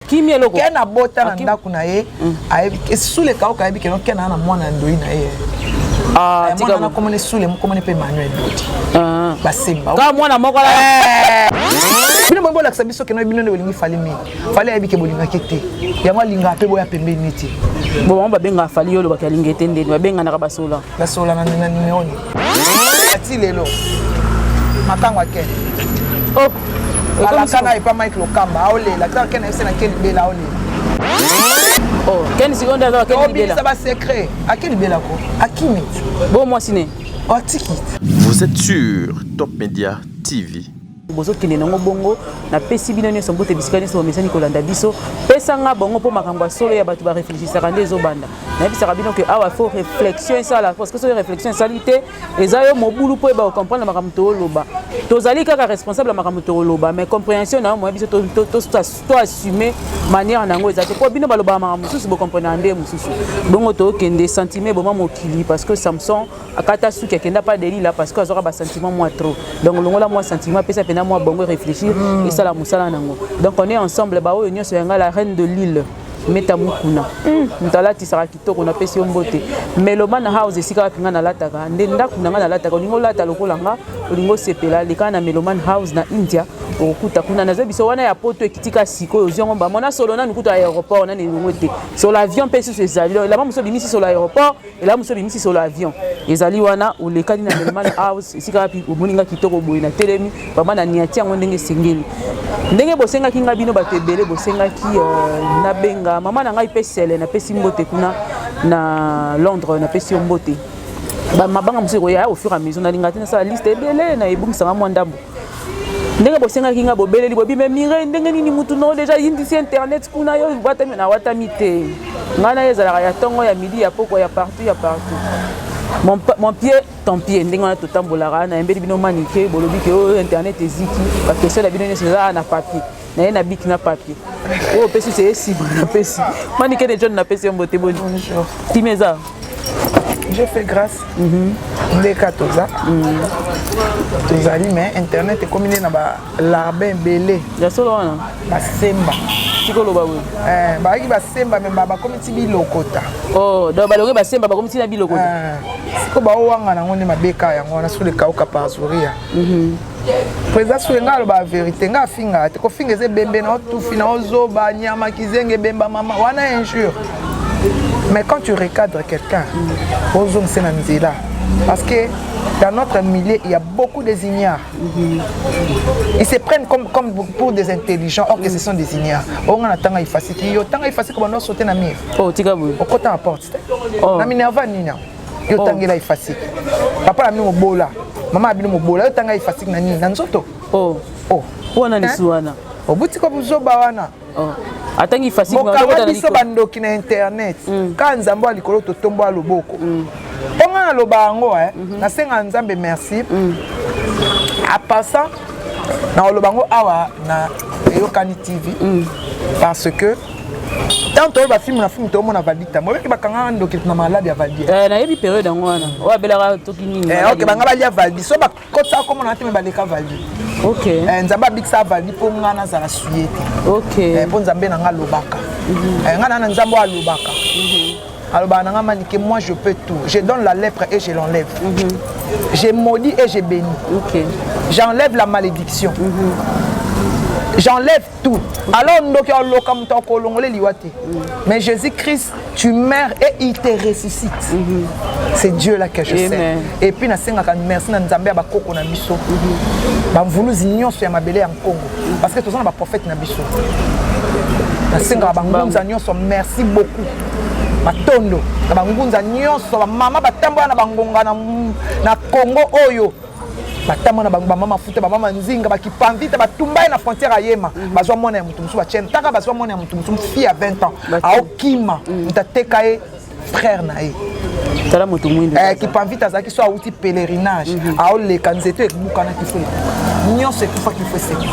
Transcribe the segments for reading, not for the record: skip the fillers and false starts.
Akimi eloko. Ken abota na Akimi. ndako na ye, ayebi Sule Kauka, ayebi keno Ken aza na mwana ya ndoi na ye. Ah, Eh, tika mwana wana komona Sule, mokomoni mpe Emmanuel Dodi. Ah. Basemba. Kaka mwana moko la. Bino boye bolakisa biso keno bino nde bolingi Fally mingi. Fally ayebi ke bolingaki te, yango alingaka mpe boya pembeni te. Bon, bango babengaka Fally, yo olobaki alingi ete ndeni babenganaka basola. Basola na nimero nini? Ati lelo makango akende. Oh. Alaka na epa Mike Lokamba, aolela taka Ken ayebisi na Ken libela, aolela. Oh, Ken sikoyo nde aza bakeni obimisa libela. Basecret ake libela ko akimi. Bo mwasi ne. Atiki. Vous êtes sur Top Media TV. Bozokende nango bongo. Napesi bino nyonso mbote bisika nyonso bomesani kolanda biso. Pesanga bongo mpo makambo ya solo ya bato barefléchisaka nde ezobanda. Nayebisaka bino ke awa faut réflexion esala, parce que soki réflexion esali te, eza yo mobulu mpo oyeba kocomprendre makambo tooloba. Tozali kaka responsable ya makambo tooloba, mais compréhension na yo moya biso to assume manière na yango eza te, mpo bino balobaka makambo mosusu, bocomprenaka nde mosusu. Bongo tookende sentiment eboma mokili, parce que Samson akata suki, akenda pa Delila, parce que azwaka basentiment mwa trop. Donc longola mwa sentiment, apesa mpena mwa bongo, réfléchir, esala mosala nango. Donc on est ensemble. Baoyo nyonso yanga, la reine de l'île Meta Mukuna, moto alatisaka kitoko, napesi yo mbote. Meloman House, esika wapi nga nalataka, nde ndako na nga nalataka. Olingi olata lokola nga, olingi osepela, lekana na Meloman House na India, okokuta kuna. Nazwa biso wana ya poto ekitika sikoyo, ozwi yango bamona solo nanu kuta aéroport nani elongo te, solo avion mpe susu ezali. Elamba mosusu obimisi solo aéroport, elamba mosusu obimisi solo avion ezali wana. Olekani na Meloman House, esika wapi omoni nga kitoko boye, na telemi bama na niati yango ndenge esengeli, ndenge bosengaki nga. Bino bato ebele bosengaki nabenga mama na ngai mpe sele. Napesi mbote kuna na Londres, napesi yo mbote. Mabanga mosusu ekoya au fur et à mesure. Nalinga te nasala liste ebele na ebungisanga mwa ndambo. Ndenge bosengaki nga, bobeleli bobime mire ndenge nini mutu no deja yindisi internet kuna. Yo watami na watami te, ngai na ye ezalaka ya ntongo, ya midi, ya pokwa, ya partout, ya partout. Mon pied, ton pied, ndenge wana totambolaka. Nayembeli bino manike, bolobi ke oyo internet eziki. Baquestion na bino nyonso eza na papier na ye, na bic na papier oyo opesi se esima. Napesi Manike de John, napesi yo mbote. Boni? Bonjour. Timi eza? Je fais grâce. Ndeka toza, tozali, mais internet ekomi nde na balarbin ebele. Ya solo wana. Basemba. Tikoloba boye. Eh, bayaki basemba, me bakomi ti bilokota. Oh, donc balongi basemba, bakomi ntina bilokota. Eh, siko baowanga nango nde mabeka yango wana. Sule Kauka par Zuria, président Sule, ngai aloba vérité, ngai afingaka te. Kofinga eza ebembe na otufi na ozoba nyama kizenge ebemba mama wana, injure. Mais quand tu recadres quelqu'un, ozongisa na nzela, parce que dans notre milieu il y a beaucoup des ignares. Ils se prennent comme pour des intelligents, or que ce sont des ignares. Onga na tanga ifasiki, yo tanga ifasiki, bando sauter na mur. Oh, tika boye. Okota na porte te. Oh. Na minerva nini yango? Yo tangela ifasiki, papa na bino mobola, mama na bino mobola, yo tanga ifasiki na nini na nzoto? Oh. Oh. Wana lisu wana. Obuti ko buzoba wana. Oh. Atangi fasiki. Bokanga biso bandoki na internet. Kaka Nzambe ya likolo totombola loboko mpo ngai naloba yango. Nasenga Nzambe merci. En passant, nakoloba yango awa na Eyokani TV, parce que tant toyo bafilm na film, toomona Valdi Tambo, oyebaki bakangaka ndoki na maladi ya Valdi. Eh, nayebi période yango wana oyo abelaka toki nini. Eh, ok, banga balia Valdi so bakotisa komona te, me baleka Valdi. Ok. Eh, Nzambe abikisa Valdi mpo nga nazala suye te. Ok. Mpo Nzambe na nga alobaka. Nga na Nzambe oyo alobaka, alobaka na nga: "Manike, moi je peux tout. Je donne la lèpre et je l'enlève. Je maudis et je bénis. J'enlève la malédiction, j'enlève tout." Alors ndoki aloka moto akolongola liwa te, mais Jésus Christ, tu meurs et il te ressuscite. C'est Dieu là que je sais. Et puis nasengaka merci na Nzambe ya bakoko na biso, bamvuluzi nyonso ya mabele ya Nkongo, parce que toza na baprophète na biso. Nasengaka bangunza nyonso merci beaucoup, matondo na bangunza nyonso, bamama batambola na bangonga na Congo oyo batambola na bamama mafuta, bamama nzinga bakipamvita, batumba ye na frontière ayema. Bazwa mwana ya motu mosusu, batie ntaka, bazwa mwana ya motu mosusu, fille ya 20 ans, aokima, moto ateka ye frère na ye. Tala moto mwindu. Eh, kipamvita azalaki so awuti pèlerinage, aoleka nzete ebukanaki, fo nyonso ekufaki, fo eseki.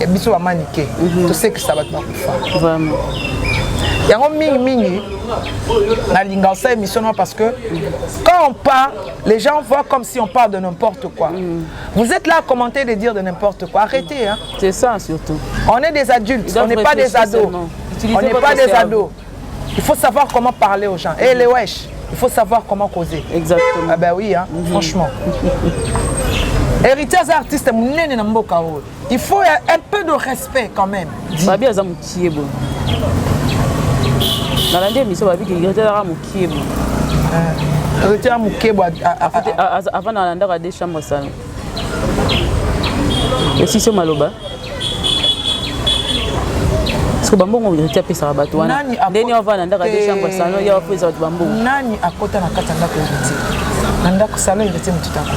Biso bamanike tosekisa bato bakufa. Vraiment. Yango mingi mingi nalinga osala émission na parce que quand on parle, les gens voient comme si on parle de n'importe quoi. Vous êtes là à commenter, de dire de n'importe quoi. Arrêtez, hein. C'est ça surtout. On est des adultes, Ils doivent on n'est pas des réfléchir ados. seulement. Utilisez On n'est votre pas des cerveau. ados. Il faut savoir comment parler aux gens. Et les wesh, il faut savoir comment causer. Exactement. Ah ben oui, hein, franchement. Héritier aza artiste monene na mboka oyo. Il faut un peu de respect quand même. Babi aza mokie boye. Nalandi émission, babi ke héritier azaka mokie boye. Héritier ya moke bo Avant nalandaka de chambre salon esisi yo maloba parce que bambongo héritier apesaka bato wana Nani ndeni avanda ndaka de chambre salon ya apesa bato bambongo. Nani akota na kati ya ndako héritier, na ndako salon héritier? Motu te akota.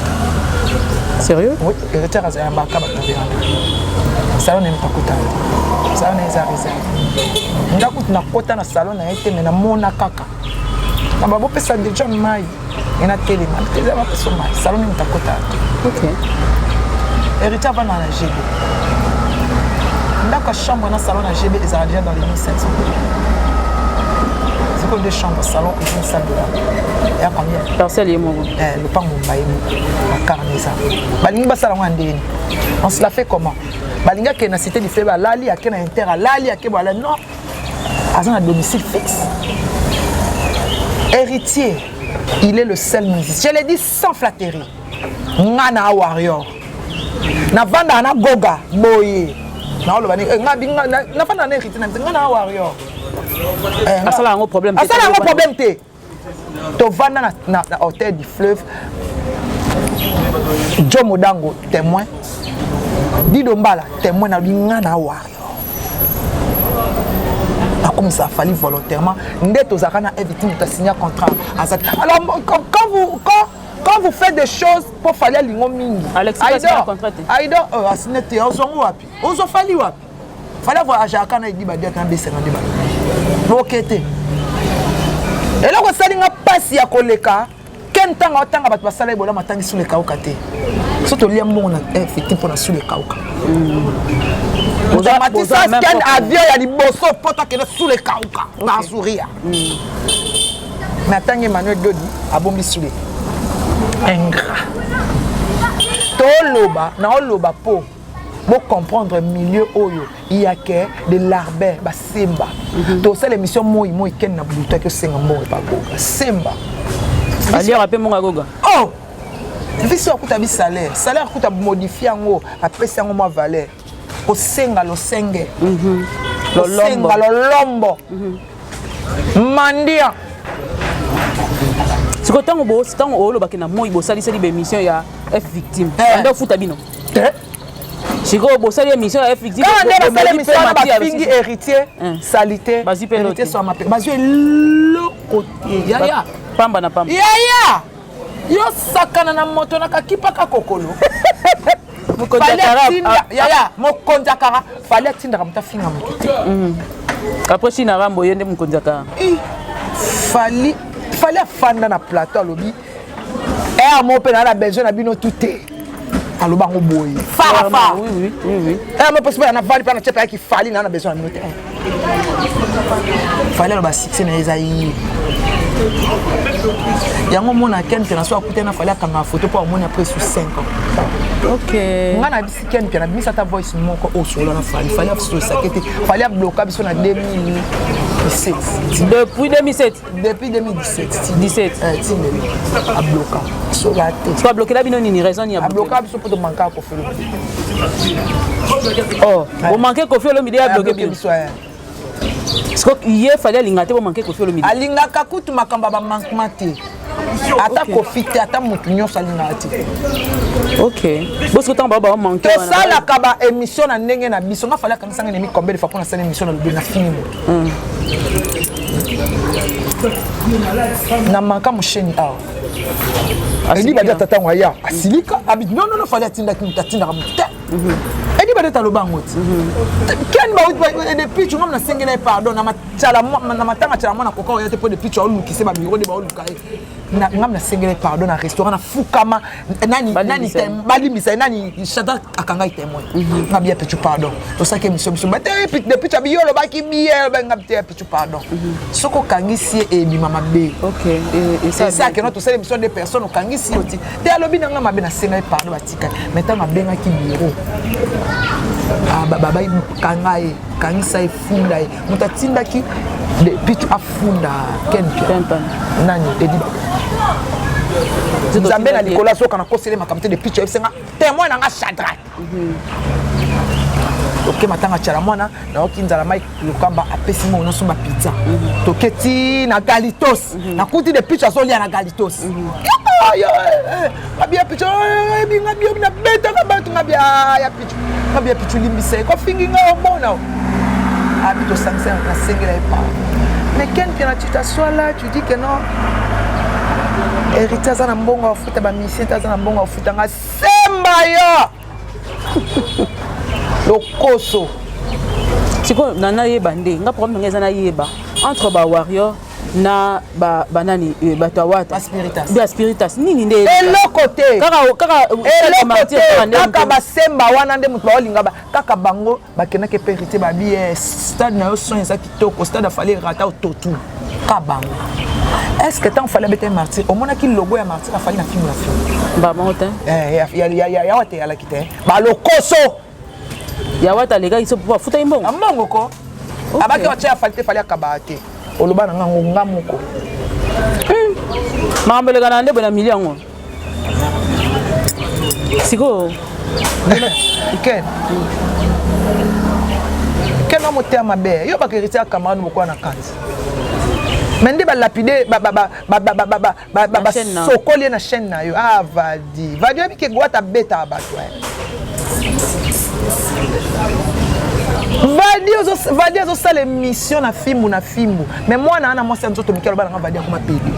Sérieux? Oui, héritier azayambaka bato na veranda. Salon na ye, moto akota te. Salon na ye eza réserve. Ndako nakota na salon na ye te, me namona kaka na babopesa deja mai ena telema te, eza bapesa mai. Salon na ye, moto akota te. Héritier avanda na GB. Ndako ya chambre na salon na GB ezala déjà dans les 1500. Sikoyo deux chambres, salon et une salle de bain ya combien? Parcelle ye moko. Eh, lopango mbaye moko bakarne eza. Balingi basala yango ya ndeni, on se la fait comment? Balingi akende na Cité du Fleuve, alali, ake na Inter, alali, ake bo alali. Non, aza na domicile fixe. Héritier, il est le seul musicien, je l'ai dit sans flatterie, nga na warrior, navandaka na Goga boye, naoloba nga navandaka na Héritier na nga na warrior. Asala yango problème te. Asala yango problème te. Tovanda na Hôtel du Fleuve, Jo Modango témoin, Dido Mbala témoin. Nalobi nga na warrior, akomisa Fally volontairement nde tozalaka na eviti. Moto asinya contrat aza te. Alors quand vous faites des choses mpo Fally alingo mingi. Alexis asinya contrat te. Aidor asine te. Ozwango wapi? Ozwa Fally wapi? Fally avoyageaka na edi badiata na besenga nde bato oke te. Eloko esalinga mpasi ya koleka ke ntango otanga bato basala ebola, atangi sula ekauka te. So tolia mbongo na effectif mpona sula ekauka. Matisa ken avion ya liboso mpo tokende sula ekauka na Azuria, mais atangi Emmanuel Dodi, abombi sule ingrat. Toloba naoloba mpo bocomprendre milieu oyo yake de larbin basemba. Tosala émission moi moi kende na butu, aki osenga mbongo epagoga semba. Aliaka mpe mbongo agoga. Oh, biso akuta bi salaire, salaire akuta modifie yango, apesi yango mwa valeur. Kosenga losenge, kosenga lolombo, mandia. Sikoyo ntango olobaki na moi, bosaliseli baémission ya F Victime, ande ofuta bino? Te. Sikoyo bosali émission ya F Victime. Kaka nde basali émission wana, bafingi Héritier salité. Bazwi mpe Héritier swama mpe bazwi eloko te, yaya. Pamba na pamba. Yaya, yo sakana na moto na kakipaka kokolo. Yaya, mokonzi akara Fally atindaka moto afinga moto te. Après China Rambo, ye nde mokonzi akara. Fally, Fally afanda na plateau, alobi ere mo mpe naa na besoin na bino tu te. Aloba yango boye farafa. Ere mo mpe soki na vali mpe na tie mpe ayaki Fally naa na besoin na bino te. Fally aloba succès na ye eza ye. Yango omona Ken Mpe na so akutani na Fally, akanga photo mpo amoni après sous 5 ans. Nga na bisi Ken Mpe na bimisa ata voice moko oyo solola na Fally. Fally asosaki te. Fally abloka biso na 2017. Depuis 2007? Depuis 2017. 17. Ti lelo abloka sola te. So ablokela bino nini? Raison nini? Abloka biso mpo tomanka Koffi Olomide. Oh, omanke Koffi Olomide, abloke bino? Biso. Siko ye Fally alingaka te bomanke Koffi Olomide? Alingaka kutu makambo ya bamanquement te, ata Koffi te, ata motu nyonso alingaka te. Ok, bosiko ntango bao bamanke. Tosalaka baémission na ndenge na biso. Nga Fally akangisanga nemi combien de fois mpo nasala émission na lobi na fini motu na manka mosheni awa. Edi badia tata ngo aya asilika abi non non non, Fally atindaki moto, atindaka motu te. Edi. Badete aloba yango ti Ken depuis tu ngam nasengela ye pardon na matanga Tshala Mwana koka oya te mpo depuis tu aolukise babiro nde baoluka ye. Ngam nasengela ye pardon na restaurant, nafukama nani nani, balimbisa ye nani, Shadrack akanga ye témoin. Ngabi ya Pichu pardon, tosalaki émission biso bate depuis tu abi yo olobaki bien, ngabi te ya Pichu pardon. Soki okangisi ye, ebima mabe. Esake no tosala émission de personnes, okangisi yo ti te, alobi na nga mabe, nasenga ye pardon, batika. Mais ntango abengaki bureau, kanga ye, kangisa ye, funda ye. Moto atindaki Pichu afunda Ken Pia nani? Edi Nzambe na likolo azoka na kosele makambo te. De Pichu ayebisenga témoin na nga Shadrack. Toke matanga Tshala Mwana, nayoki nzala, Mike Lokamba apesi mo nyonso bapizza. Toke ti na Galitos, nakuti de Pichu azolia na Galitos. Ngabi ya Pichu, ebi ngabi obi nabetaka bato. Ngabi ya Pichu, ngabi ya Pichu, limbisa ye, kofingi nga omona abi tosangisa, nasengela ye pardon. Mais Ken Piana, tu t'assois là, tu dis que non, Héritier aza na mbongo afuta bamusicien te, aza na mbongo afuta nga. Semba yo lokoso. Sikoyo na nayeba nde nga problème nanga eza nayeba entre bawarrior na banani, bato ya Wata, baspiritas, nini nde? Eloko te. Kaka eloko te, kaka basemba wana nde moto baolinga kaka bango. Bakendaki epe Héritier, babi stade na yo son eza kitoko, stade afali erata ototu ka bango. Est ce que ntango Fali abeta Martyr, omonaki logo ya Martyr afali na filme na filme? Bango te. Yawa te, eyalaki te, balokoso. Yawa te, alekaki so po afutaki mbongo. Mbongo ko abaki otya ya Fali te, Fali akabaka te. Oloba na ngango nga moko. Makambo eleka na nde boye na milio yango sikoyo. Ken, Ken wa motema mabe, yo baka Héritier ya camarade mokoa na kati, mais nde balapide, basokoli ye na chaîne na yo. Ah, vadi vadi, oyebi ke Gwata abetaka bato. Vadi, vadi azosala émission na fimbu na fimbu, mais mwana wana mwasi ya nzoto mike aloba nanga vadi akoma pédé.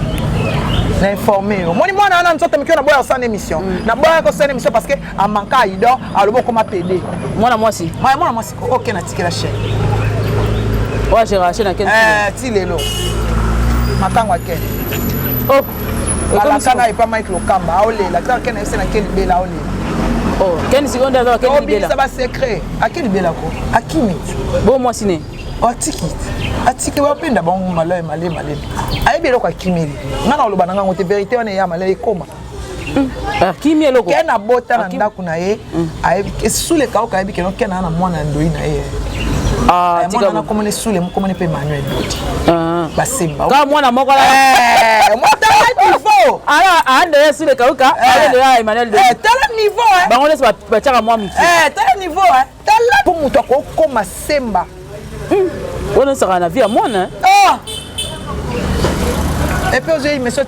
Na informé yo, omoni mwana wana nzoto mike, na boya kosala émission, na boya kosala émission parce que amanka aidor, aloba okoma pédé. Mwana mwasi? Mwana mwasi, ok, natikela chaîne. Oyo agéra chaîne akende. Ti lelo makango akende. Oh. Alaka na epa Mike Lokamba, aolela tala kene ese na ke libela, aolela. Oh, ken sikoyo nde aza bakende libela. Obimisa basecret, ake libela ko akimi. Bo mwasi ne. Atiki, atiki, bapenda bango malaye malemi malemi, ayebi eloko akimeli. Nga na oloba na ngango te, vérité wana eya malaye ekoma. Akimi eloko. Ken abota na ndako na ye, ayebi esuleka oka, ayebi keno ken aa na mwana ya ndoi na ye. Mwana wana komona esule, mokomoni mpe Emmanuel Dodi basemba. Kaka mwana moko. Tala niveau. Ande esule kauka, ande ya Emmanuel Dodi. Tala niveau. Bango nyonso batiaka mwa miki. Tala niveau, tala mpo moto akokoma semba. Wana osaka na vie ya mwana. Et puis ozwi émission,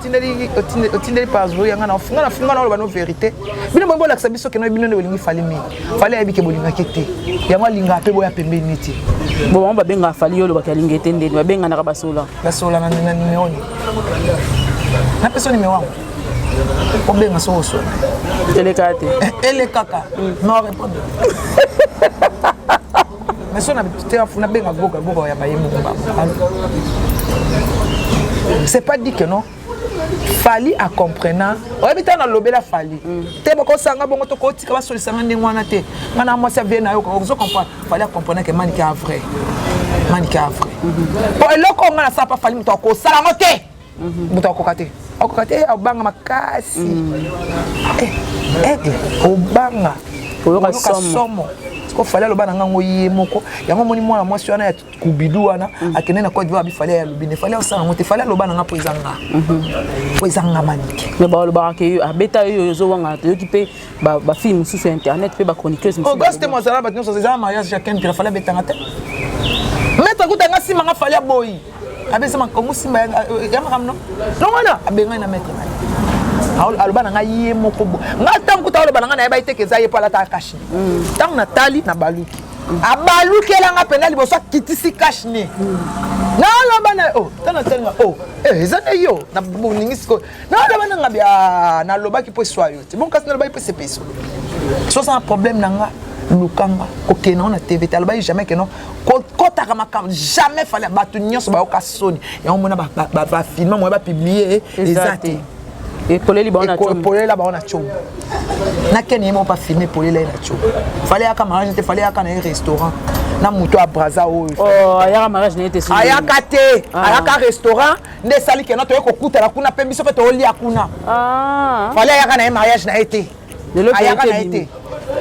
otindeli par jour yanga na ofunga na funga na oloba no vérité. Bino boyi bolakisa biso keno bino nde bolingi Fali mingi. Fali ayebi ke bolingaki te, yango alingaka mpe boya pembeni te. Bo bango babengaka Fali, yo olobaki alingi ete ndeni babenganaka basola. Basola na nimero ni napesa nimero yango, obenga so osola. Elekaka te. Elekaka, non répondre, mais so nabenga goga goga ya baye moko. C'est pas dit que non, Fali acomprenant. Oyebi ntango nalobela Fali te, bakosanga bongo, tokotika basolisanga ndenge wana te. Nga na mwasi avie na yo, ozo comprendre. Fali acomprendre ke Manike a vrai, Manike a vrai. Po eloko oyo nga nasala pa Fali, moto akosala yango te, moto akoka te, akoka te, obanga makasi. Aigle obanga. Oyoka somo. Siko Fali aloba na ngango ye moko yango. Omoni mwana mwasi wana ya kubidu wana akende na Côte d'Ivoire, abi Fali alobi ne Fali osala yango te. Fali aloba na nga mpo eza nga, mpo eza nga Manike. Me balobaka ke abeta yo, ozowangana, toyoki mpe bafille mosusu ya internet mpe bachroniqueuse. Auguste mozala bato nyonso eza na mariage ya Ken Pira, Fali abetanga te. Maître kuta nga nsima nga Fali aboyi, abesa makambo simba ya makambo no nongwana, abengai na maître na ye, aloba na ngai ye moko. Bo nga ntango kuta aloba na ngai, nayeba ye te ke eza ye, mpo alataka cache. Ntango natali, nabaluki, abalukelanga mpenza liboso, akitisi cache ne, naloba na o ntango natalinga o eza nde yo na boningi. Sikoyo naloba nanga bia, nalobaki mpo eswa yo te. Bon, kasi nalobaki mpo esepeso so oza na problème na nga. Lukanga kokende nango na TV te. Alobaki jamais que non, kokotaka makambo jamais. Fally, bato nyonso bayoka soni yango, mona bafilma moye bapublier eza te. Epoleli bango na tshombo. Epolela bango na tshombo. Nakende ye moko bafilme, epolela ye na tshombo. Fally ayaka mariage te, Fally ayaka na ye restaurant na moto ya Braza oyo. Oh, ayaka mariage na ye te? Ayaka te. Ayaka restaurant nde esali kena toye kokutana kuna mpe biso mpe toyolia kuna. Fally ayaka na ye mariage na ye te. Ayaka na ye te,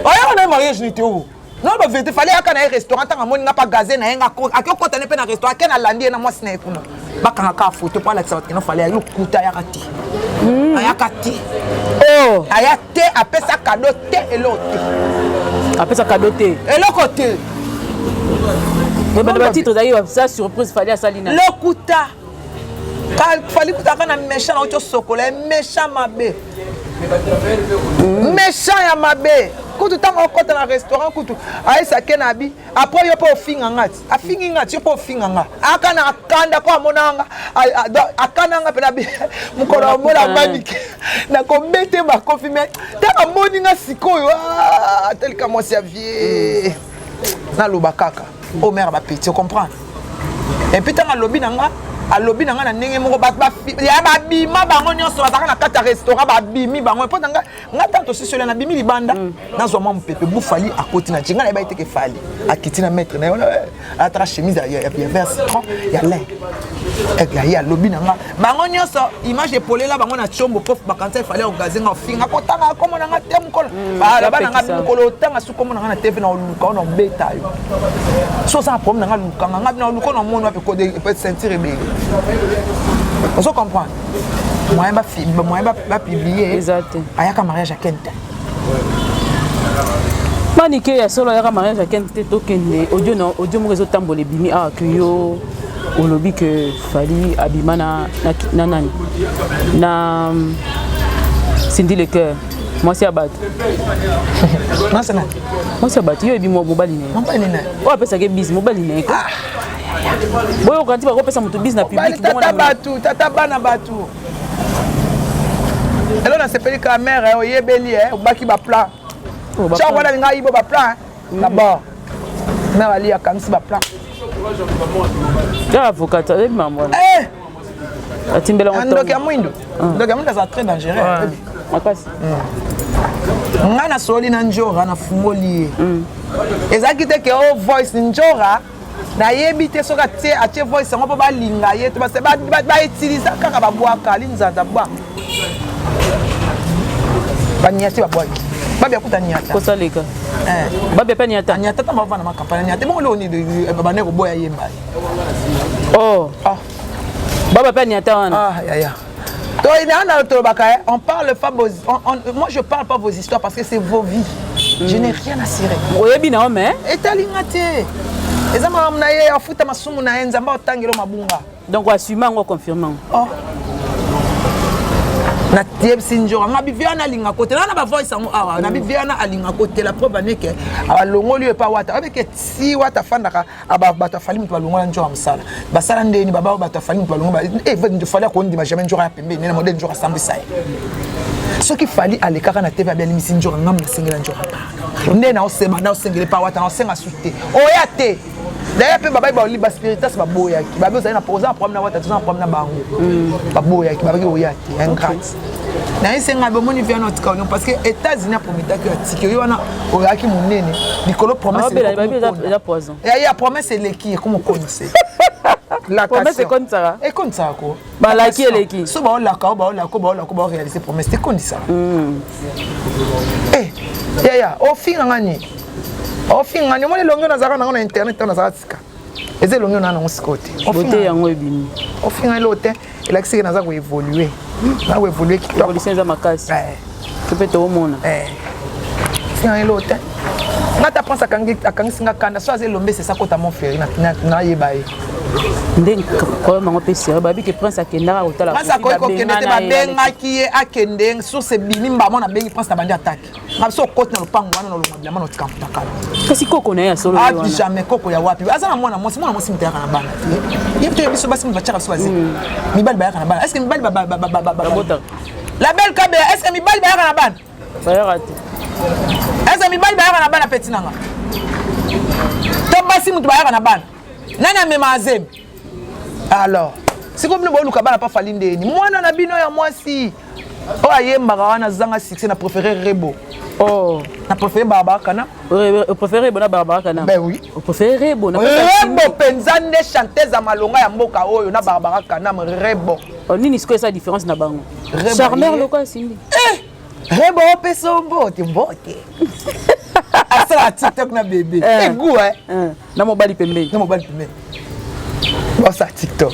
ayaka na ye mariage ni te o non, bavérité. Fally ayaka na ye restaurant. Ntango amoni nga mpa gaze na ye, nga ake okota ne mpe na restaurant, ake nalandi ye na mwasi na ye kuna, bakanga kaka foto mpo alakisa bato keno Fally aye. Lokuta, ayaka te, ayaka te. Aya te, apesa cadeau te, eloko te. Apesa cadeau te? Eloko te. Mais bando batitre ezalaki sa surprise, Fally asali na Lokuta. Fally kutaka na méchant na oti osokola ye, méchant mabe, méchant ya mabe. Kutu ntango okɔta na restaurant, kutu ayesake na abi après yo mpo ofinga nga ti afingi nga ti yo mpo ofinga nga, aka na akanda ko amona nga, akanda nga mpena mokolo amona manike nakobete bakofi. Me ntango amoni nga sikoyo, atelika mwasi ya vie, naloba kaka oyo mare bapeti ocomprendre. Et puis ntango alobi na nga, alobi na nga na ndenge moko, bato ya babima bango nyonso bazalaka na kati ya restaurant, babimi bango mpo na nga. Nga ntango tosisoli, nabimi libanda, nazwa mwa mopepe. Bu Fally akoti na nti, nga nayeba eteke Fally akiti na maître na ye wana, alataka chemise ya vert citron ya lin. Aigle aye, alobi na nga, bango nyonso image epolela bango na tiombo mpo bakanisa Fally ogaze nga, ofinga kotanga kombo na nga te. Mokolo aloba na nga, mokolo otanga su kombo na nga na TV, na oluka o na obeta yo. So oza na problème na nga, lukanga nga na oluka na omoni wapi kode ceinture ebele. Ozo comprendre, moyen bapublier Eza te. Ayaka mariage ya Ken te. Manike ya solo, ayaka mariage ya Ken te. Tokende audio na audio moko ezotambola, ebimi awa ke yo olobi ke Fally abima na nani, na Cindy Le Cœur, mwasi ya bato. Mwasi na Mwasi ya bato, yo oyebi mobali na ye? Mobali na ye. Oyo apesaka bise, mobali na ye. Boyoka nti bakopesa moto bise na mobali public. Tata bato, tata bana bato. Elo nasepeli ka mare oyebeli, obaki baplan tiango wana, alinga ayibo baplan d'abord. Mare ali akangisi baplan. Ya avocat ayebi mambo wana. Atimbela. Ndoki ya mwindu, ndoki ya mwindu aza très dangereux. Makasi. Ngai nasoli na Njora, nafungoli ye. Ezalaki te ke o voice Njora, nayebi te soki atie voice yango mpo balinga ye to bautiliza kaka, babwaka linzanza bwa baniati, babwaki babia kuta niata. Kosaleka babia mpe niata. Niata ntango bavanda makampagne, niata bongo leo nini bande koboya yemba. Oh. Ah. Baba mpe niata wana. Ah, yaya, tolobaka, on parle pas vos, moi je parle pas vos histoires parce que c'est vos vies. Je n'ai rien à cirer. Oyebi na yo mais Etalinga te, eza makambo na ye, afuta masumu na ye, Nzambe otangela mabunga. Donc assume yango, confirme yango. Oh. Nayebisi Njora nga bivie wana alinga kotela wana, bavoice yango awa na bivie wana alinga kotela. Preuve aneke alongoli yo epa Wata, oyebeke si Wata afandaka bato afali, moto balongola Njora mosala, basala ndeni baba bato afali, moto balongola Fally akondima jamais Njora ya pembeni na modele Njora asambwisa ye. Soki Fally alekaka na TV abi alimisi Njora, ngambo nasengela Njora pardon nde naosema, naosengela epa Wata, naosenga su te, oya te. D'ailleurs mpe babai baoli baspiritas baboyaki, babi ozali na oza na problème na Wata, toza na problème na bango. Baboyaki, babaki oya te, ingrate. Nayesenga bomoni viana otika oyo parce que États-Unis aprometaki yo atiki oyo wana, oyaki monene likolo. Promesse ya promesse eleki, ekomokonise. Promesse ekonisaka. Ekonisaka ko. Balaki eleki. So baolaka o baolaka o baolaka o baoréalise promesse te, ekondisaka. Yaya, ofinganga nini? Ofinganga nini? Omoni elongi oyo nazalaka nango na internet ntango nazalaka sika, eza elongi oyo naa nango sikoyo te. Bote yango ebimi. Ofinga eloko te, elakisi ke naza koévolue, naza koévolue kitoko. Évolution eza makasi to mpe toomona. Ofinga eloko te. Nga ta Prince akangisi nga kanda, so aza elombe sesa kota Mont Fleury, nayeba ye. Nde problème yango mpe sérieux, babi ke Prince akendaka kotala. Prince akoki kokende te, babengaki ye akende, source ebimi mbamo, nabengi Prince na bandi atake nga biso, okoti na lopango wana, na olonga bilamba na otika mutakala. Kasi koko na ye ya solo ye wana. Jamais. Koko ya wapi? Aza na mwana mwasi, mwana mwasi moto ayaka na bana te. Ye to biso basi moto batiaka biso baze, mibali bayaka na bana. Est ce que mibali Babotaka. La belle Kabeya, est ce que mibali bayaka na bana? Bayaka te. Est ce que Mibali bayaka na bana, peti nanga to basi, moto bayaka na bana, nani amema azemi? Alors sikoyo bino boluka bana pa Fally ndeni? Mwana na bino ya mwasi oyo ayembaka wana azanga succès. Na préféré Rebo. Oh. Na préféré Barbara Kana. Préféré Rebo na Barbara Kana? Ben oui. Préféré Rebo na Rebo mpenza nde chanteuse ya malonga ya mboka oyo na Barbara Kana. Rebo. Oh, nini sikoyo esa différence na bango? Charmeur lokola Cindy. Eh! Rebo opesa mbote mbote, asala TikTok na bébé egu. Na mobali pembeni. Na mobali pembeni, basala TikTok.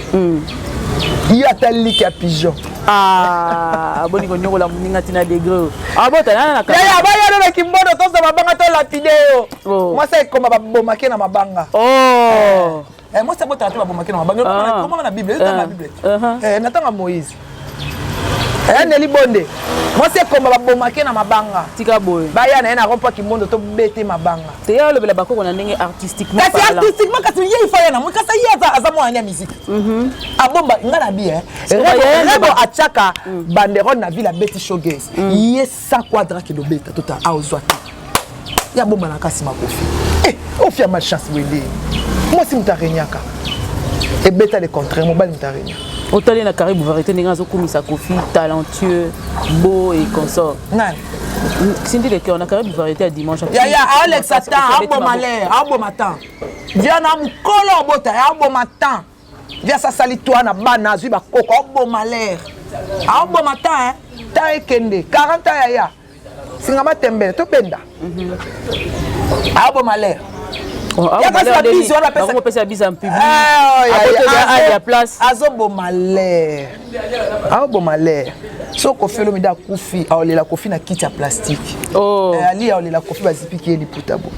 Ye ata like ya pigeon. Ah, boni konyokola moninga ntina degré abota nana na Yaya, bayano na kimbono, toza mabanga, tolapide yo. Mwasi ekoma, babomake na mabanga. Mwasi abotaka te, babomake na mabanga. Komama na Bible, ezotanga na Bible, natanga Moïse, neli bonde. Mwasi ekomba, babomake na mabanga. Tika boye. Baya na ye na rond-point Kimbondo, tobete mabanga. Te, ye alobela bakoko na ndenge artistiquement. Kasi artistiquement, kasi ye ifa ye na moi, kasi ye aza mwana ya musique. Abomba nga na bi Rebo atiaka banderole na ville, abeti showcase ye sans quadra ke dobeta tota aozwa te. Ye abomba na kasi makofi ofia malchance boye nde mwasi moto aregnaka ebeta, le contraire mobali moto aregnaka. Otali na Carré Variété ndenge azokumisa Kofi, talentueux, beau et consort. Nani? Cindy Le Cœur na Carré Variété ya dimanche. Yaya, aolekisa temps, aoboma l'air, aoboma temps. Via na mokolo obota, aoboma temps. Via asasali twa na bana, azwi bakoko, aoboma l'air, aoboma temps. Temps ekende 40 ans, yaya, singa matembele tobenda, aoboma l'air. Bakopesa biso en public ya place. Azoboma l'air, aoboma l'air. So Kofi Olomide akufi, aolela Kofi na kiti ya plastique. Ali aolela Kofi, bazipiki ye liputa bo.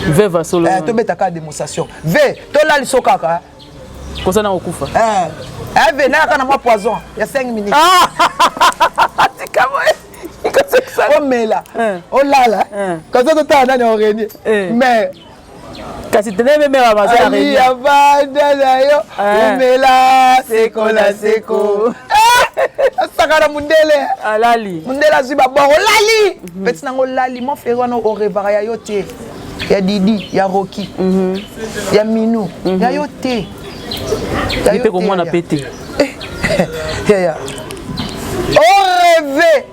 Veva solo. Tobetaka démonstration ve, tolaliso kaka. Kosana kokufa. Ve nayaka na mwa poison ya 5 minutes. Tika boye. Omela, olala, kaza totala nani orenie, mais Kasi tene memeka Ali avanda na yo, umela seko na seko. Asaka na mundele. Alali. Mundele azwi babor, olali peti nango, olali mon frère. Wana orevaka ya yo te, ya Didi, ya Roki, ya Minu, ya yo te. Ye mpe komona pe te. Yaya, orêve,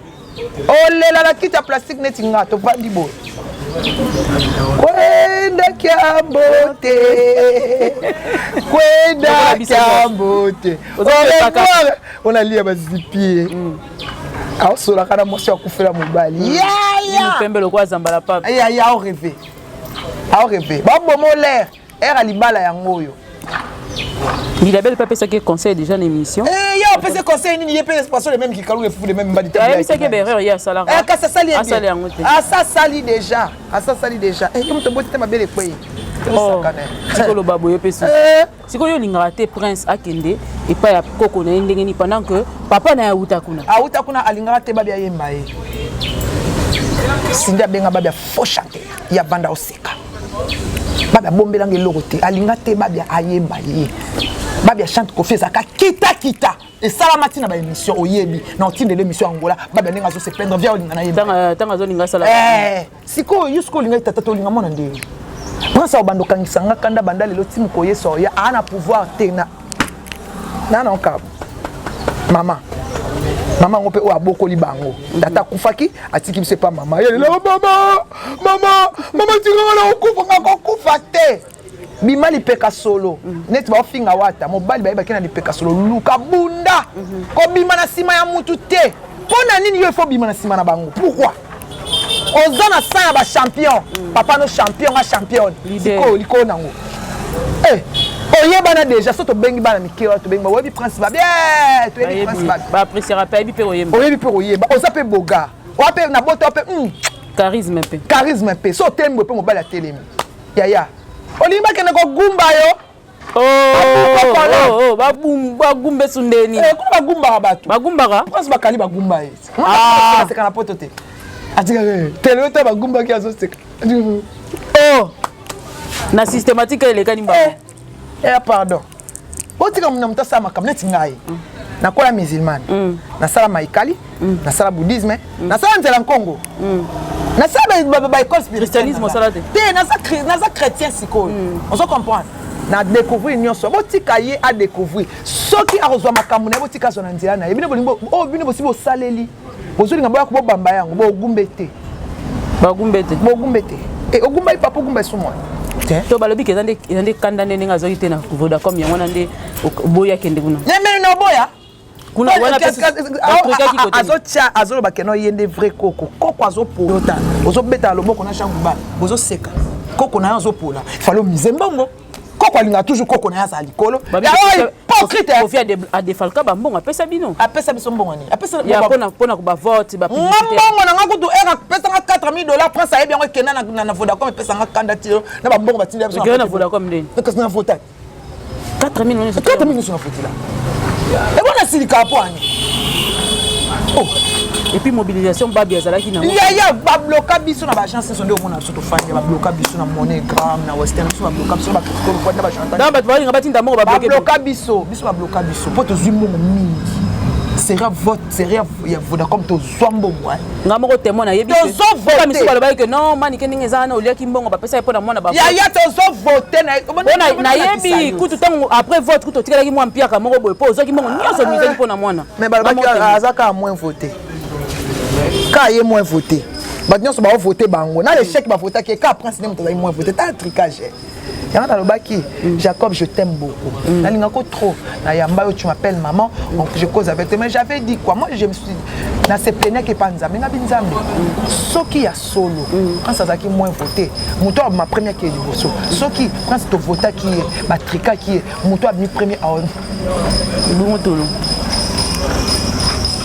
olela na kiti ya plastique neti nga, tovandi boye, kwenda kiambo te, kwenda kiambo te. Onalia bazipie, aosolaka na mwasi akufela mobali. Yaya. Pembe lokola zambala pape. Yaya, aorêve, aorêve, baboma l'air ere ya libala yango oyo. Bilabel mpe apesaki conseil déjà na émission. Ye apesi conseil nini? Ye mpe poisson le même kikalu, le fufu le même mbadi. Ayebisaki baerreur ye asalaka. Kasi asali. Asali yango te. Asa asali déjà, asa asali déjà. Ye moto oboti te, mabele ekwei. Sikoloba boye mpe susu. Sikoyo olingaka te Prince akende epai ya koko na ye ndenge nini, pendant que papa na ye awuta kuna? Awuta kuna, alingaka te babi ayemba ye. Cindy abenga babi faux chanteur ya vanda, oseka babi abombelanga eloko te. Alinga te babi ayemba ye. Babi achante Kofi, ezalaka kitakita, esalama ntina baémission. Oyebi na otindela émission ya Angola, babi ndenge azose plaindre, via olinga na ye. Ntango azolinga asala. Sikoyo yo, sikoyo olingaki tata to olinga mwana ndenge Prince akobanda okangisa nga kanda banda lelo ti mokoyesa oya aa na pouvoir te na na okaba mama mama yango mpe oyo abokoli bango. Tata akufaki, atiki biso epa mama. Ye lelo, mama, mama, mama, tikanga na kokufa. Nga kokufa te. Bima lipeka solo neti baofinga wata mobali bayebaki na lipeka solo. Luka bunda, kobima na nsima ya mutu te. Mpo na nini yo ifo bima na nsima na bango? Pourquoi oza na sa ya bachampion? Papa no champion, nga championne. Sikoyo likolo nango oyebana déjà. So tobengi bana mike wana, tobengi, oyebi Prince Babi, toyebi Prince Babi. Baappréciera mpe, ayebi mpe koyemba. Oyebi mpe koyemba, oza mpe boga oya mpe na boto mpe. Charisme mpe. Charisme mpe. So otelemi boye mpe mobali atelemi. Yaya, olingi bakende kogumba yo? Bagumba esu ndeni? Kuna bagumbaka bato. Bagumbaka. Prince Bakali bagumba ye. Aseka na poto te, atikaka tele te, bagumbaki, azoseka. Oh, na systématique elekani bango. Pardon, otika na moto asala makambo neti ngai. Nakola musulmane, nasala maikali, nasala bouddhisme, nasala nzela nkongo. Nasala baécole spiritualisme osala te. Te, naza chrétien sikoyo. Ozo comprendre? Na découvrir nyonso, botika ye adécouvrir. Soki akozwa makambo na ye, botika azwa na nzela na ye. Bino bolingi oyo, bino bosi bosaleli, bozolinga boya kobobamba yango, bogumbe te. Bagumbe te. Bogumbe te. Ogumbai papa, ogumba esu mwana te. To balobi ke eza nde kanda nde ndenge azwaki te na Vodacom, yango wana nde boya akende kuna. Me naboya. Kuna wana Azotya, azoloba keno ye nde vrai koko. Koko azopola, ozobeta na loboko na Jean Guba, bozoseka. Koko na ye azopola, fale omise mbongo. Koko alingaka toujours koko na ye azala likolo. Hypocrite. Kofi adefalka bambongo apesa bino. Apesa biso mbongo nini? Apesa mpona bavote? Mbongo na nga kutu ere apesanga 4000 $. Prince ayebi yango. Ekenda na Vodacom, epesanga kanda ti na bambongo batindi biso na Vodacom ndeni? Na vota. 4000? 4000 nyonso na votela ebona silika po ani. Oh. Et puis mobilisation babi azalaki na Yaya, babloka biso na baagence nyonso nde omona biso tofandi. Babloka biso na MoneyGram, na Western. Biso babloka biso na na bachantal. Bato balinga batinda mbongo. Babloka biso, biso babloka biso mpo tozwi mbongo mingi. Série vote, série ya Vodacom, tozwa mbongo. Nga moko témoin, nayebi misu balobaki ke non, Manike, ndenge eza wana, oliaki mbongo bapesa ye mpo na mwana. Yaya, tozovote. Nayebi kutu ntango après vote kutu otikalaki mwa mpiaka moko boye mpo ozwaki mbongo nyonso, misaki mpo na mwana. Mais balobaki aza kaka moins voté, ka ye moins voté. Bato nyonso baovote bango na l'échec, bavotaki ye ka Prince nde moto azali moins voté. Ta trucage yango nalobaki: Jacob, je t'aime beaucoup, nalingako trop, nayamba yo, tu m'appelles maman, donc je cause avec toi. Mais j'avais dit quoi? Moi, je me suis naseplenaki epa Nzambe. Ngabi Nzambe, soki ya solo Prince azalaki moins voté, moto abima premier ake liboso. Soki Prince tovotaki ye, batrikaki ye, moto abimi premier. Bongo tolo.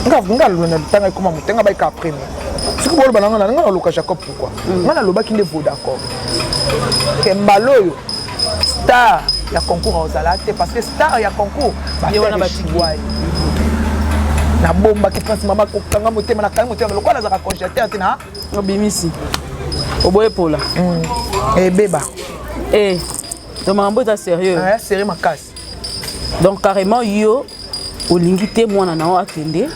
Nga ntanga ekoma moto nga bayika premier. Soki boloba na nga, nga naloka Jacob. Pourquoi nga nalobaki nde Vodacom ke mbala oyo star ya concours aozala te? Parce que star ya concours bafereshiwai. Nabombaki Prince, mama kokanga motema, nakangi motema lokola nazalaka congélateur te na Obimisi oboye pola. Ebeba. Donc makambo eza sérieux. Sérieux makasi. Donc carrément yo olingi te mwana na yo akende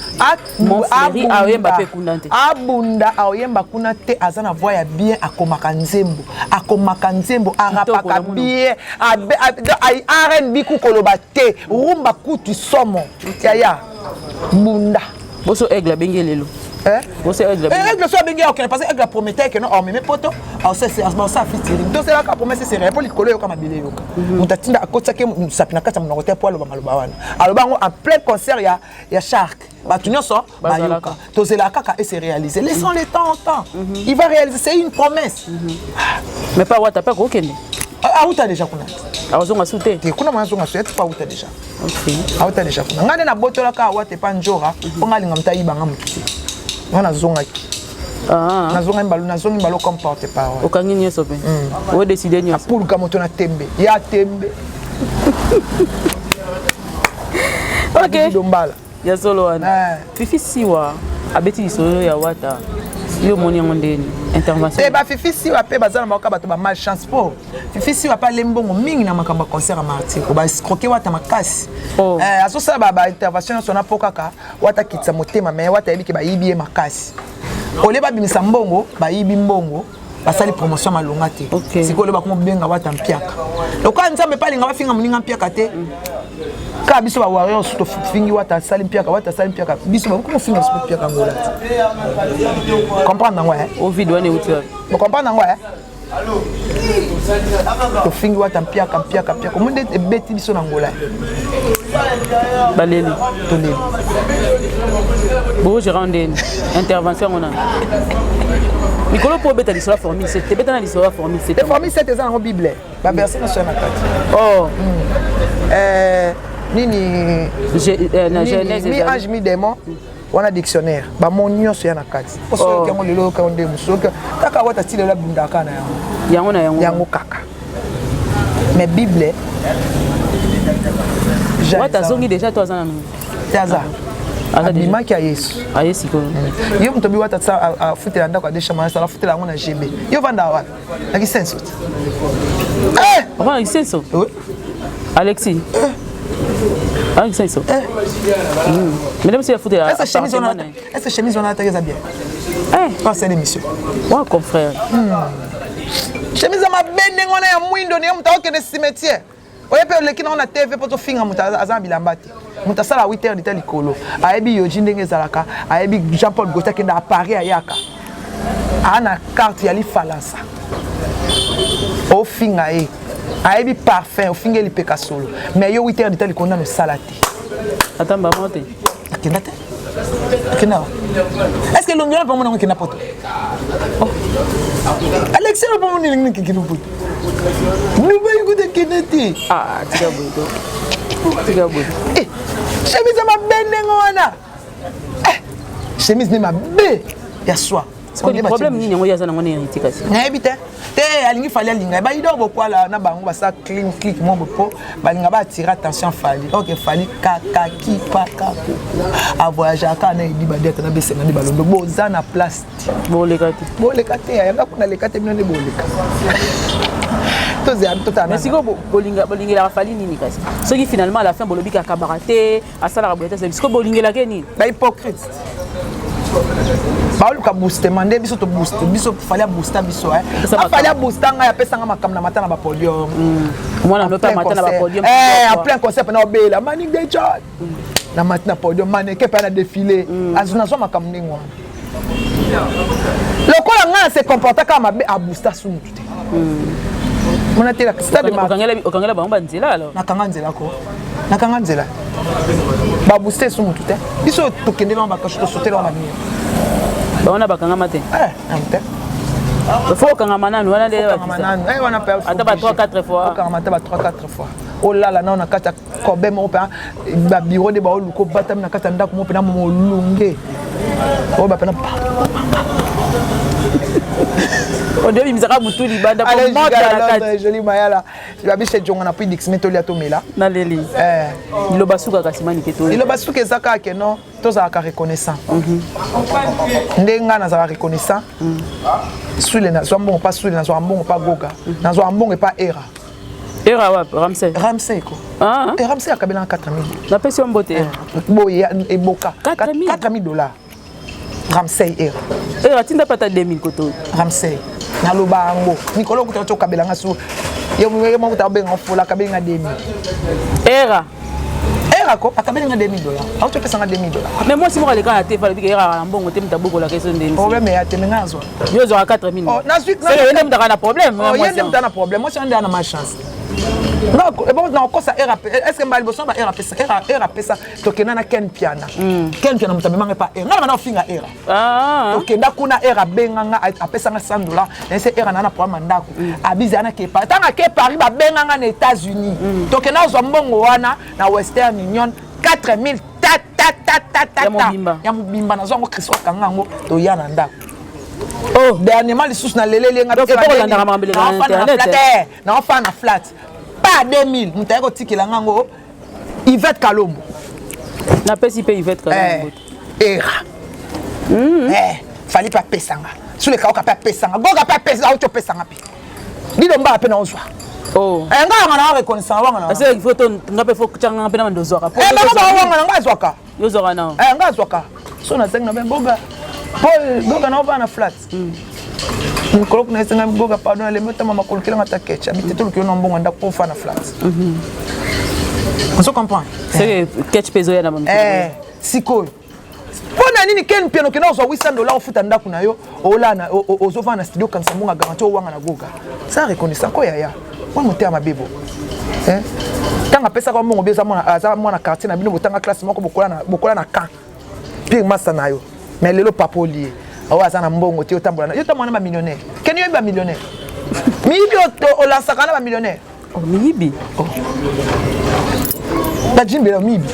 Montfleury, aoyemba mpe kuna te? Abunda, aoyemba kuna te. Aza na voix ya bien, akomaka nzembo, akomaka nzembo, arapaka bien, R&B ku koloba te, rumba kutu somo. Yaya, bunda. Boso Aigle abengi lelo. Boso Aigle. Aigle so abengi, akokende, parce que Aigle apromettait ke non, ameme poto, aosala featuring. Toselaka promesse sere po likolo eyoka, mabele eyoka. Moto atinda akotiaki mosapi na kati ya monoko te po aloba maloba wana. Aloba yango en plein concert ya Shark, bato nyonso bayoka. Tozelaka kaka et se réaliser. Laissons le temps au temps, il va réaliser, c'est une promesse. Mais pas Wata mpe akokende? Auta déjà kuna. Azonga su te? Te, kuna mwana azonga su ete po auta déjà, auta déjà kuna. Ngai nde nabotolaka awa te pa njora mpo ngai alinga moto ayibanga motu te. Ngai nazongaki, nazongi mbalo, nazongi mbalo comme porte parole. Okangi nyonso mpe odécider nyonso. Napuluka moto na tembe ya tembe. Ok. Dombala. Ya solo wana. Fifi Siwa abeti lisolo ya Wata, yo omoni yango ndeni, intervention? Te, bafifi Siwa mpe baza na maoka bato ba malchance, mpo Fifi Siwa mpe ale mbongo mingi na makambo ya concert ya Martyr, baescroquer Wata makasi. Azosala baintervention nyonso wana mpo kaka Wata akitisa motema. Mais Wata ayebi ke bayibi ye makasi. Olie babimisa mbongo, bayibi mbongo, basali promotion malonga te. Sikoyo oyo bakoma kobenga Wata mpiaka. Lokola Nzambe mpe alinga bafinga moninga mpiaka te, kaka biso ba Warriors tofingi Wata asali mpiaka, Wata asali mpiaka. Biso bakoma ofinga biso mpiaka ngola te. Comprendre yango? Ovide wana euti wapi? Bocomprendre yango? Tofingi Wata mpiaka, mpiaka, mpiaka. Omoni nde ebeti biso na ngola. Baleli. Toleli. Bogérant ndeni intervention yango nani mikolo mpo obeta lisolo ya formule 7? Tebeta na lisolo ya formule 7. Te, formule 7 eza nango Bible, baverset nyonso ya na kati. Oh. Nini? Na Genèse. Mi ange mi démon wana, dictionnaire bamo nyonso ya na kati. Osoyoki yango lelo, oyoka yango nde mosusu kaka. Wata ti lelo abundaka na yango. Yango na yango. Yango kaka, mais Bible. Wata azongi déjà to aza nanu? Te, aza, abimaki ya Yesu. Aye sikoyo. Yo moto obi Wata afutela ndako ya deux chambres, asala afutela yango na GB. Yo vanda wapi? Na Kisenso. Ovanda na Kisenso? Alexis ah, Kisenso. Mais biso afutela. Est-ce chemise wana ataki eza bien? Eh. Asala émission. Wa confrère. Chemise ya mabe ndenge wana ya mwindo niye moto akokende cimetière. Oye mpe oleki nango na TV mpo tofinga moto aza na bilamba te. Moto asala 8 heures dita likolo. Ayebi Yoji ndenge ezalaka, ayebi Jean-Paul Gaultier akende à Paris ayaka. Aa na carte ya lifalansa. Ofinga ye. Ayebi parfum, ofinga ye lipeka solo. Mais yo 8 heures dita likolo nano osala te. Ata mbamo te. Akenda te. Akenda wa. Est-ce que elongi wana mpe omona yango ekenda poto? Oh. Alexia mpe omona elingi ekende poto. Dubai kuta ekende te. Ah, tika boye to. Tika boye. Eh, chemise ya mabe ndenge wana. Eh, chemise nde mabe ya soie. Problème nini yango ye aza nango na héritier kasi? Nayebi te. Te alingi Fally alinga ye. Ba idor bokwala na bango basala clean click mwa po balinga ba attirer attention Fally. Ok Fally kaka kipaka koko. A voyager kaka na Edi Badiata na Besenga nde balondo boza na place te. Boleka te. Boleka te yanga kuna leka te bino nde boleka. Tozela totala. Mais sikoyo bolinga bolingelaka Fally nini kasi? Soki finalement à la fin bolobi kakabaka te, asalaka boye te, sikoyo bolingelaka ye nini? Ba hypocrite. Baoluka boostement nde biso tobooste biso Fally aboosta biso afali aboosta ngai apesanga makambo na mata na bapodium mwana nope amata na bapodium en plein concert mpena obela Manick de John na mati na podium maneke mpe na défilé nazwa makambo ndenge wana lokola ngai na se comporta kaka mabe aboosta su mutu te mona te stade okangela bango banzela alors nakanga nzela ko nakanga nzela babooste su mutu te biso tokende bango bakasho tosotela bango bamio bango na bakangama te te faut okangama nanu wana nde ata ba 3 4 fois okangama ata ba 3 4 fois olala nao na kati ya kobe moko mpe babiro nde baoluka obatami na kati ya ndako moko mpe na molunge oyo bapena onde obimisaka motu libanda joli mayala babishe jonga na pui dixme tolia tomela naleli liloba suka kasi manike to liloba suka eza kaka ke non tozalaka reconnaissant nde ngai nazalaka reconnaissant sule nazwa mbongo pa sule nazwaka mbongo pa goga nazwaka mbongo epa era. Era wapi? Ramsey. Ramsey ko. Ah. Eh, Ramsey akabela 4000. Napesi yo mbote. Boye eboka. 4000 dollars. Ramsey era. Era tinda pata 2000 koto. Ramsey. Naloba yango. Mikolo okuta to kabela nga su. Ye moko ta benga fola kabela nga 2000. Era. Era ko akabeli nga 2000 dollars. Auto pesa nga 2000 dollars. Mais moi si moko aleka na te fala bika era na mbongo te mutabokola keso ndeni. Problème ya te mais nga azwa. Yo ozwaka 4000. Oh, nazwi ye nde mutaka na problème. Oh, ye nde mutaka na problème. Moi si nde na ma chance. Non, bon na kosa era est-ce que mbali boso ba era pesa era era pesa tokenda na Ken Piana. Ken Piana mutu amemanga pa era. Nga na finga era. Ah. Tokenda kuna era benga nga apesa nga 100 dollars. Nse era na na problème ndako. Abiza na ke Paris. Tanga ke Paris ba benga nga na États-Unis. Tokenda zwa mbongo wana na Western Union 4000 ta ta ta ta ta ta. Ya mobimba nazwa ngo Christophe kanga ngo toya na ndako. Oh, dernièrement lisusu na leleli nga na ofana na flat pas 2000 moto aye kotikela nga ngo Yvette Kalombo. Napesi mpe Yvette Kalombo. Era. Fally mpe apesanga suleka oka mpe apesanga goga mpe apesa auti opesanga mpe lilombaka mpe naozwa. Oh. Nga yanga na reconnaissant wanga na. Parce que il faut to nga pe faut tchanga pe na ndozwaka. Bango ba wanga na nga azwaka. Yo zwaka na. Nga azwaka. So na sengi na ben goga. Paul goga na ova na flat. Mikolo kuna esenga goga pardon alembi otama makolo kelanga ta ketch abite toluki yo na mbongo ndako po ofa na flat. Ozo comprendre? C'est que ketch pe ezoya na ba Sikoyo. Mpo na nini Ken Piano okenda kozwa 800 dollars ofuta ndako na yo olana ozovanda na studio okanisa mbongo ya garantie owanga na goga ça reconnaissant ko yaya mwa motema mabe bo ntango apesaka mbongo bi aza mwana quartier na bino botanga classe moko bokola na camp pire masa na yo mais lelo papa olie oyo aza na mbongo te otambola na yo tambola na bamillionnaire keni yoyebi bamillionnaire miyibi olansaka na bamillionnaire. Oh, miyibi. Oh. Bajimbela miyibi.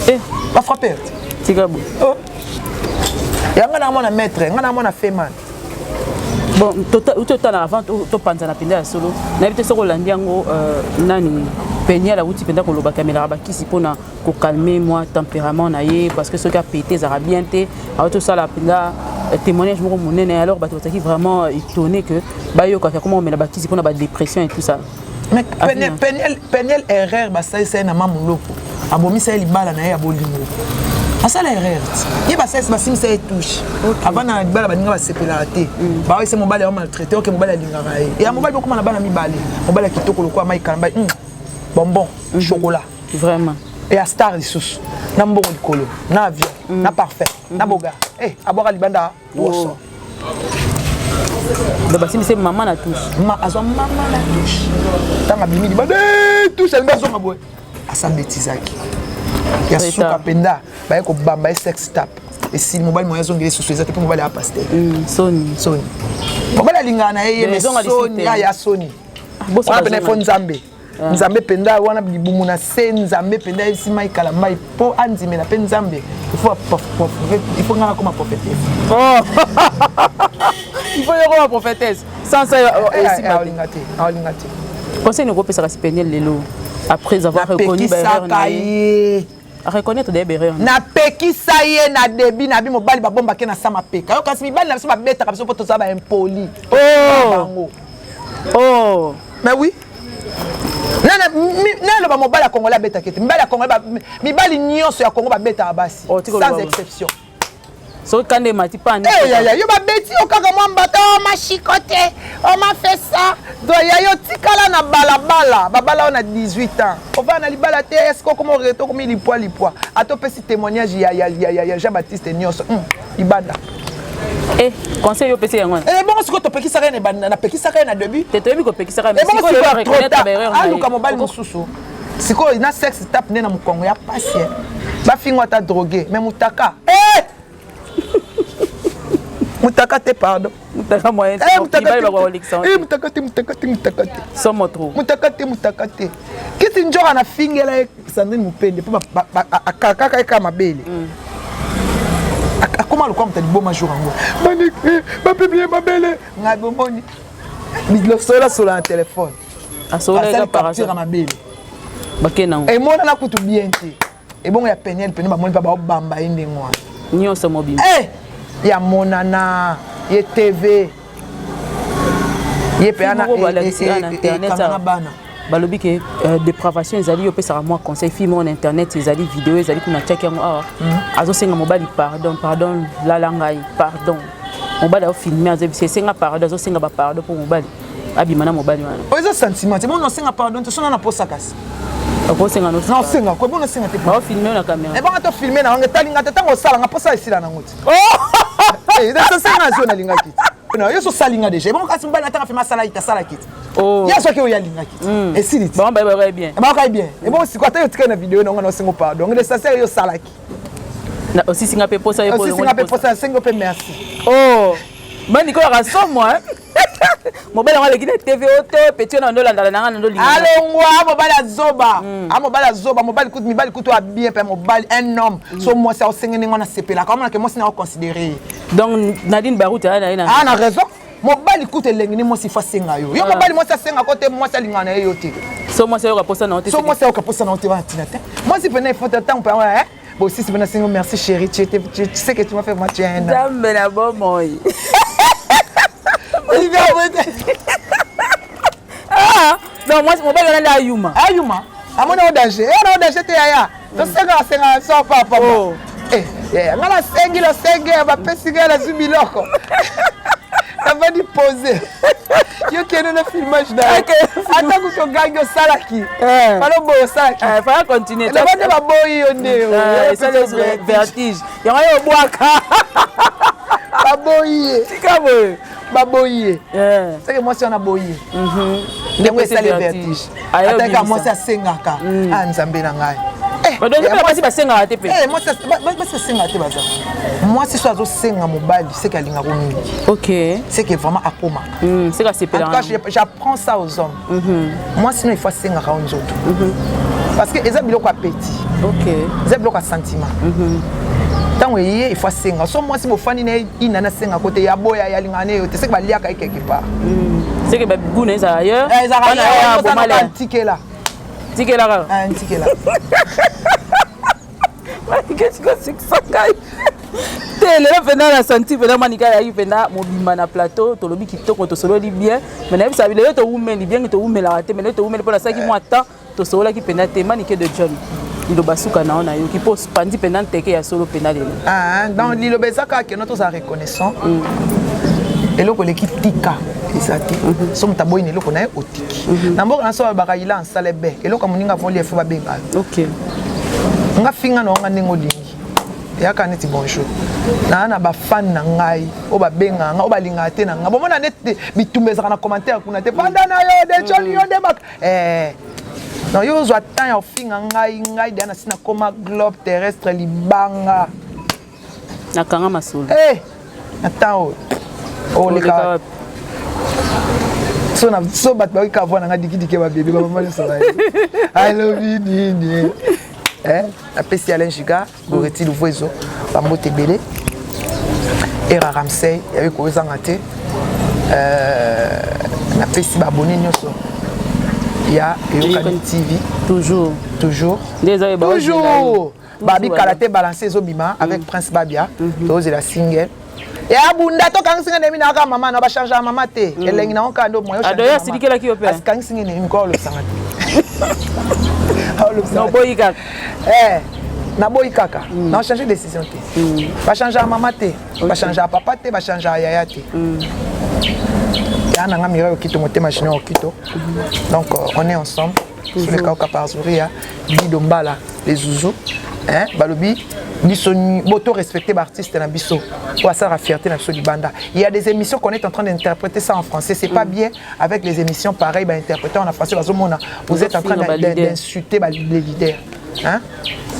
Eh, ba frapper. Tika bo. Oh. Yanga na mwana maître, nga na mwana feman. Bon, totala avant topanzana mpenza ya solo nayebi te soki olandi yango nani Peniel awuti mpenza kolobaka amelaka bakisi mpona kokalme mwa tempérament na ye parce que soki apete ezalaka bien te awuti osala mpenza témoignage moko monene alors bato bazalaki vraiment étonné que bayokaka koma omela bakisi mpona badépression et tout ça. Mais Peniel, Peniel erreur basalisa ye na mamuloko abomisa ye libala na ye ya bolingo. Asala erreur ti ye basalisi basimisa ye touche avant na libala, baninga basepelaka te. Baoyese mobali ao maltraité. Oke, mobali alingaka ye ya mobali, bokoma na bana mibale, mobali ya kitoko lokola Mike Kalambay, bonbon, chocolat. Vraiment. Ya star lisusu, na mbongo likolo, na avion, na parfum, na boga. Abwaka libanda woso. Donc basimbisi mama na touche. Ma azwa mama na touche. Ntango abimi libanda, touche alingi azonga boye, asambetizaki ya suka mpenza. Baye kobamba ye sex tape, esili. Mobali moye azongela lisusu eza te, mpo mobali aya pasteur. Soni. Soni. Mobali alingaka na ye ye, mais soni aya soni wana pena. Ifo Nzambe, Nzambe mpenza wana libumu na se. Nzambe mpenza ayebisi Mike Kalambay mpo andimela mpe Nzambe, il faut ngai nakoma prophétesse. Il faut yokoma prophétesse, sans ça esimba. Aolinga te, aolinga te. Conseil nokopesaka si Peniel lelo, après avoir reconnu baerreur na ye? Reconnaître des erreurs. Napekisa ye na début na bi mobali babombake na sa mapeka yo, kasi mibali na biso babetaka biso mpo toza baimpoli. Bango. Oh. Mais oui, naloba mobali ya Congolais abetaki te. Mibali ya Congolais, mibali nyonso ya Congo babetaka basi sans exception. Soki kanda emati pa. Yaya, yo babeti yo kaka mwa mbata, o mashiko te, o mafesa. Donc ya yo tikala na balabala, babala oyo na 18 ans, ovanda na libala te. Est-ce okoma oregretter? Okomi lipwa lipwa. Ata opesi témoignage ya Jean Baptiste nyonso, libanda. Eh, conseil yo opesi yango wana. Bongo sikoyo topekisaka ye, napekisaka ye na début. Te, toyebi kopekisaka. Aluka mobali mosusu sikoyo na sex tape nde na mokongo ya pasi. Bafingo ata drogue, mais mutaka, mutaka te, pardon. Mutaka moyen. Mutaka te, mutaka te, mutaka te. Somo trop. Mutaka te, mutaka te. Kisi nzoka nafingela ye Sandrine Mopende mpo akakaka ye kaka mabele, akoma lokwa moto aliboma. Jour yango bapublier mabele ngai, bomoni solasola na telefone, asali capture ya mabele. Bakende. Emonana kutu bien te. Ebongo ya Peniel pene, bamoni mpe baobamba ye ndenge wana. Nyonso mobimba. Ya monana ye TV ye mpe ana bana. Balobi ke dépravation ezali. Yo opesaka mwa conseil. Fille moko na internet, ezali video, ezali kuna, atiaki yango awa, azosenga mobali pardon, pardon, lala ngai, pardon. Mobali azofilmer, azobisa, esenga pardon, azosenga bapardon mpo mobali abima na mobali wana. Oyo eza sentiment te. Bona osenga pardon te, sona na posa kasi. Okosenga no. Na osenga ko, bona osenga te. Baofilmer na caméra. Ebonga tofilmer na wango, etalinga te. Ntango osalanga mposa, esila nango te. Esenga zio nalingaki te, yo so osalinga déjà. Ebongo kasi mobali atanga filme, asalaki te, asalaki te. Ye azwaki oyo alingaki te, esili te. Bango bayebaka bien. Bayokai bien. Ebongo sikoyo ata yo otikali na video nango, na osengo pardon, l'essentiel yo osalaki. Osisinga mpe posa. Osisinga mpe posa, nasengi mpe merci. Oh, bani koyaka somo, mobali yango aleki na TV o te, petit na ndolandala nanga na ndolinga. Alongwa, mobali azoba, a mobali azoba. Mobali kutu, mibali kutu abien mpe mobali, un homme so mwasi aosenge ndenge wana, asepelaka, omonake mwasi na oconsidérer ye. Donc Nadine Baruti aya na ye na Ah, na raison. Mobali kutu elengi ni mwasi fo asenga yo. Yo mobali, mwasi asengako te, mwasi alingaka na ye yo te. So mwasi ayoka posa na yo te. So mwasi ayoka posa na yo te, wana ntina te. Mwasi pene ifo te ntango mpe bosisi mpe nasengo merci chéri, tu sais que tu m'as fait, moi tu es un homme. Nzambe na bomoi. Olivier. Ah non, mwasi mobali wana nde ayuma. Ayuma, amoni o danger, e na o danger te. Yaya, tosengaka sengaka so papa, nga nasengi losenge, bapesi ngai, nazwi biloko, navandi pose. Yo kende na filmage na yo, ata kutu ogangi, osalaki falo boye, osalaki. Fala continuer. Naba nde baboyi yo nde. Esali vertige yango, yo obwaka. Baboyi ye. Tika boye. Baboyi ye, seke mwasi wana boyi ye, ndenge esali vertige. Ataka mwasi asengaka, a Nzambe na ngai. Basi basengaka te mpe. Basi basengaka te. Baza mwasi so azosenga mobali, seke alingako mingi. Seke vraiment akoma. Seke asepelaka. J'apprends ça aux hommes: mwasi no, il faut asengaka yo nzoto, parce que eza biloko ya petit, eza biloko ya sentiment. Ntango eye, il faut asenga. So mwasi bofandi na ye inani, asengako te, ya boya, yalingaka ne yo te, seke baliaka ye quelque part. Seke bagu na ezala ailleurs. Ezalaka ntikela. Tikela kaka. Ntikela. Kosekisa ngai te. Lelo mpenza na santi mpenza Manika ayaki mpenza mobimba na plateau. Tolobi kitoko, tosololi bien, mais nayebisa lelo towumeli bien, towumelaka te, mais lelo towumeli mpo nasalaki mwa temps, tosololaki mpenza te. Manike de John, Liloba suka na yo nayoki mpo pandi mpenza nteke ya solo mpenza lelo. Ah, donc liloba eza kaka keno tozala reconnaissant. Eloko eleki tika eza te. So moto aboyi na eloko na ye, otiki. Na mboka na so balobaka ila nsala ebe eloko ya moninga voli efo babenga yo. Nga finga na wanga ndenge olingi, eyaka neti bonjour. Naa na bafan na ngai oyo babengaka ngai, oyo balingaka te na ngai, bomona neti bitumba ezalaka na commentaire kuna te. Vanda na yo de joni, yo nde bak non, yo ozwa temps ya ofinga ngai. Ngai deya nasi nakoma globe terrestre, libanga. Nakanga masolo. Na temps oyo oleka so na so, bato bayoki kavoi na ngai dikidiki ya babebe, bamama nyonso baye alobi nini. Napesi Alain Giga, Goreti Luvuezo, bambote ebele. Era Ramsey yabi kozanga te. Napesi baabonnés nyonso ya Eyokani TV. Toujours. Toujours. Nde eza. Toujours babi kala te, balance ezobima avec Prince Babia. Tozela single ya bunda, tokangisi nga ndemi naka mama na bachange ya mama te, elengi nango kaka ndo moyo. Adoya asilikelaki yo mpe. Asikangisi nga ndemi ko olobisanga te. Noboyi kaka. Naboyi kaka, na change décision te. Bachange ya mama te, bachange ya papa te, bachange ya yaya te. Ya nanga Mireille Okito, motema Junior Okito. Donc on est ensemble sur les kauka par Zuria Guido Mbala, les Zouzou, hein. Balobi biso boto respecter baartiste na biso oyo asalaka fierté na biso libanda. Il y a des émissions qu'on est en train d'interpréter ça en français, c'est pas bien. Avec les émissions pareilles, bainterpréter en français, bazomona vous êtes en train d'insulter les leaders, hein.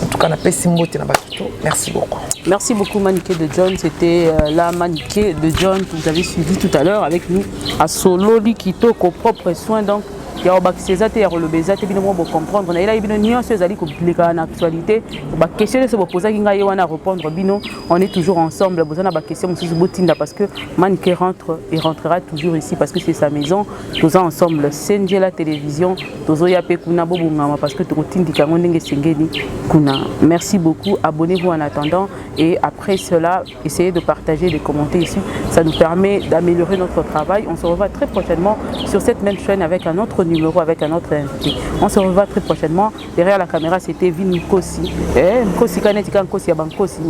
En tout cas, napesi mbote na bato to. Merci beaucoup. Merci beaucoup, Maniké de John. C'était la Maniké de John que vous avez suivi tout à l'heure avec nous à Solo Kitoko propre soin. Donc ya kobakisa eza te, ya koloba eza te. Bino moko bocomprendre. Nayelaki bino nyonso ezali koleka na actualité. Baquestion nyonso bopozaki ngai, ye wana répondre bino. On est toujours ensemble. Boza na baquestion mosusu, botinda, parce que Manike rentre et rentrera toujours ici, parce que c'est sa maison. Toza ensemble. Senjela Télévision, tozoya mpe kuna. Bobongama, parce que tokotindika yango ndenge esengeli kuna. Merci beaucoup. Abonnez-vous en attendant et après cela, essayez de partager, de commenter ici. Ça nous permet d'améliorer notre travail. On se revoit très prochainement sur cette même chaîne avec un autre numéro, avec un autre invité. On se revoit très prochainement. Derrière la caméra, c'était Vin Nkosi. Nkosi Kanetika, Nkosi Abankosi.